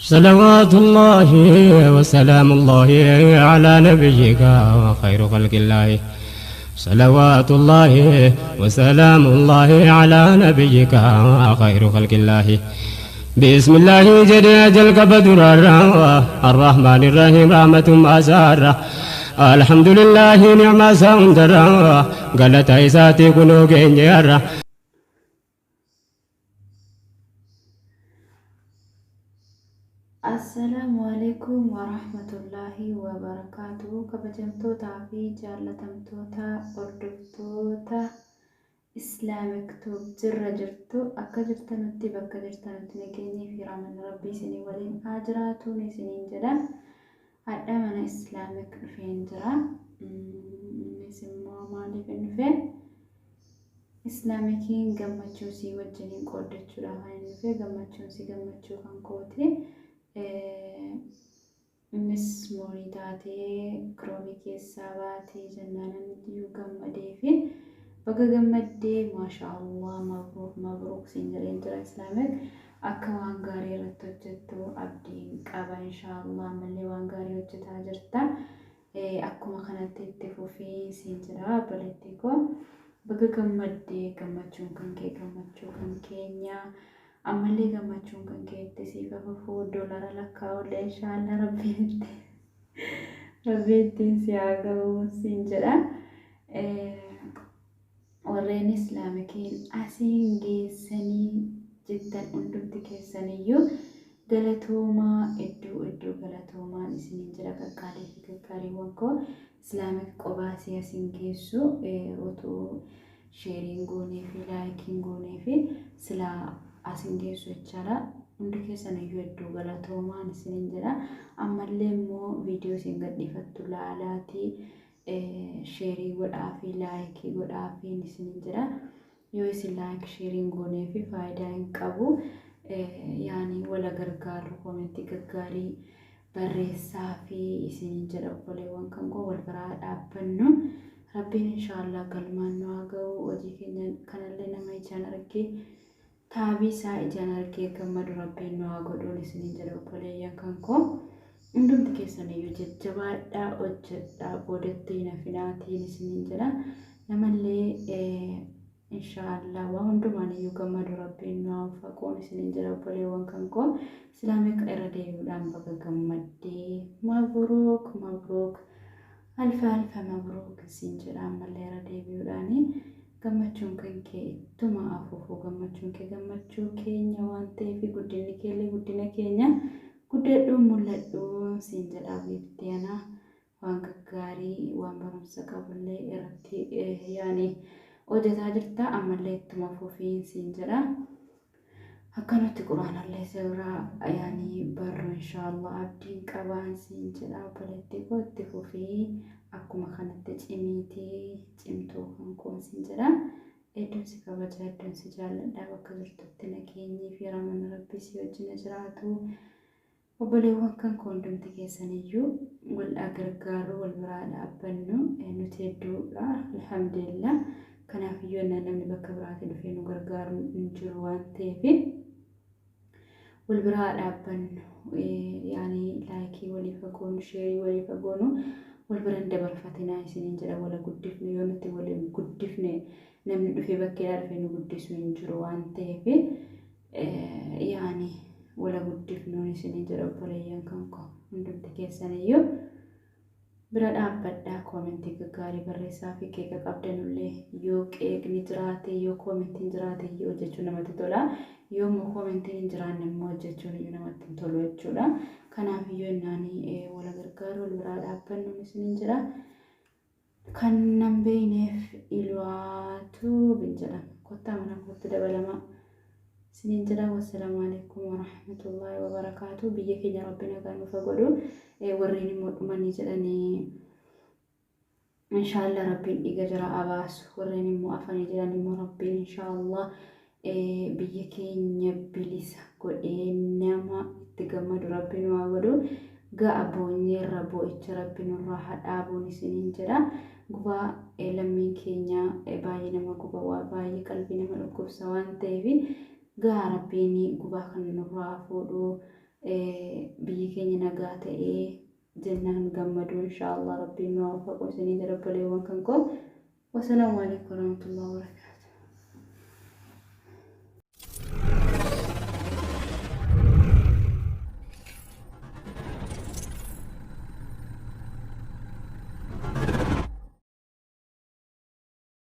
صلوات الله وسلام الله على نبيك وخير خلق الله. صلوات الله وسلام الله على نبيك خير خلق الله. بسم الله جل الكبدر الرحمن الرحيم رحمة أسار. الحمد لله نعم سندر قالت عيساتي كنو جنير. Assalaamu alaikum warahmatullaahi wabarakaatuh. Kabajamtootaa fi jaallatamtoota hordoftoota Islamic Tube, jirra jirtu, akka jirtanutti, bakka jirtanutti nageenyii fi rahmanni Rabbii isinii waliin haa jiraatuun isiniin jedha. Hadha mana Islamic dhufeen jira. Innis immoo maaliif hin dhufe? Islaamikiin gammachuu sii wajjiniin qooddachuudhaaf kan hin dhufe. Gammachuun si gammachuu kan kooti. Innis moonii taatee kiroomii keessaa baatee jennaan iyyuu gammadee fi baga gammaddee, maasha Allah, mabruuk mabruuk siin jedheen jira. Islaamik, akka waan gaarii irratti hojjettu abdiin qaba. Inshaallah ammallee waan gaarii hojjetaa jirta. Akkuma kanatti itti fufii siin jedha. Obboleettii koo, baga gammaddee. Gammachuun kan kee gammachuu kan keenya. Ammallee gammachuun kan kee itti siif fufuu, doolara lakkaa'ullee inshaallah rabbiin ittiin si haa ga'u siin jedha. Warreen Islaamikiin asiin geessanii jettan hundumti keessaniyyuu galatoomaa, hedduu hedduu galatoomaan isiniin jira. Qaqqaalii fi qaqqaaliiwwan koo, Islaamik qobaasii asiin geessu otoo sheeriin goonee fi laayikiin goonee fi silaa asiin geessu jechaadha. Hundi keessaniyyuu hedduu galatoomaan isiniin jedha. Ammallee immoo viidiyoo isin gadhiifattu laalaatii sheerii godhaa fi laayikii godhaa fi isiniin jedha. Yoo isin like sheeriin goonee fi faayidaa hin qabu. Yaani wala gargaarru, koomentii gaggaarii barreessaa fi isiniin jedha. Obboleewwan kan koo, wal biraa dhaabbannu. Rabbiin inshaallah galmaan nu haa ga'u. Hojii keenya kanallee nama ijaan argee, taabii isaa ijaan argee gammadu Rabbiin nu haa godhuun isiniin jedha. Obboleeyyan kan koo, hundumti keessaniyyuu jajjabaadhaa, hojjedhaa, boodatti hin hafinaatiin isiniin jedha. Namallee inshaallah waa hundumaan iyyuu gammadu Rabbiin nu haa faquun isiniin jedha. Obboleewwan kan koo, Islaamik, irra deebi'uudhaan baga gammaddee, mabruuk mabruuk, alfa alfa mabruuk isin jedha. Ammallee irra deebi'uudhaani gammachuun kan kee ittuma afuufu. Gammachuun kee gammachuu keenya waan ta'eef, guddinni keellee guddina keenya. Guddadhuu, mul'adhuu siin jedha. Biiftii ana waan gaggaarii, waan barumsa qabullee irratti yaani hojjetaa jirta. Ammallee ittuma fufiin siin jedha. Akkanatti quraanallee sirraa yaani barru inshaallah abdiin qabaan siin jedha. Obboleettii koo, itti fufii, akkuma kanatti cimiitii, cimtuu kan koon siin jedha. Hedduun si kabaja, hedduun si jaalladha. Bakka jirtutti nageenyii fi rahmanni Rabbii si wajjin jiraatu. Obboleewwan kan koo, hundumti keessaniyyuu wal gargaarru, wal biraa dhaabbannu. Nuti hedduudha, alhamdulillah. Kanaaf iyyuu namni bakka biraatii dhufee nu gargaaru hin jiru waan ta'eef wal biraa dhaabbannu. Yaani laayikii waliif goonu, sheerii waliif goonu, wal bira hin dabarfatinaa isiniin jedha. Wala guddifnu. Yoo nuti waliin guddifne namni dhufee bakkeedhaa dhufee nu guddisu hin jiru waan ta'eef yaani wala guddifnuun isiniin jedha. Obboleeyyan kan koo, hundumti keessaniyyuu bira dhaabbadhaa, koomentii gaggaarii barreessaa fi qeeqa qabdanullee. Yoo qeeqni jiraate, yoo koomentiin jiraate iyyuu hojjechuun namatti tola. Yoo immoo koomentiin hin jiraanne immoo hojjechuun iyyuu namatti hin tolu jechuudha. Kanaaf iyyuu innaanii wala gargaaru, wal biraa dhaabbannuun isiniin jedha. Kan nan beeyneef Iluwaatu bin jedhama. Kottaa mana kootti dabalamaa isiniin jedha. Wassalaamu alaikum warahmatullaahi wabarakaatu. Biyya keenya Rabbi nagaa nuuf haa godhu. Warreen immoo dhumanii jedhanii inshaallah Rabbiin dhiiga jara abaasu. Warreen immoo afanii jedhan immoo Rabbiin inshaallah biyya keenya bilisa godhee nama itti gammadu Rabbi nu haa godhu. Ga'a boonyeerra, boo'icha Rabbi nurraa haa dhaabuun isiniin jedha. Gubaa lammiin keenya baay'ee nama guba, waa baay'ee qalbii nama dhukkubsa waan ta'eef ga'a Rabbiin gubaa kana nurraa fuudhu. Biyyi keenya nagaa ta'ee jennaan gammaduu inshaallah rabbiin nu haa waffaqu isiniin jedha obboleewwan kan koo. Wasalaamu alaikum warahmatullahi wabarakatuh.